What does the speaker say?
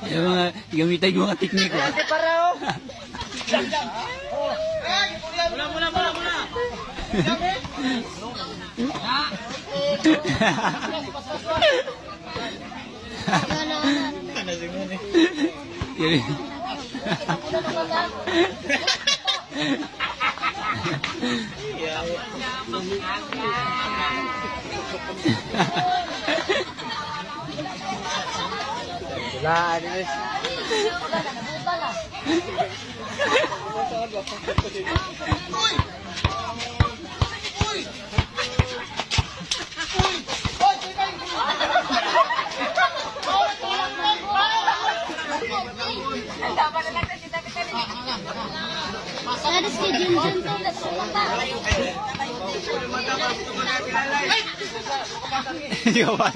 Yung mga gamitan yung mga teknik ko. Mula, mula, mula, mula. Yun. Wala, ano is. Para si Junjun to. Hindi ko pa.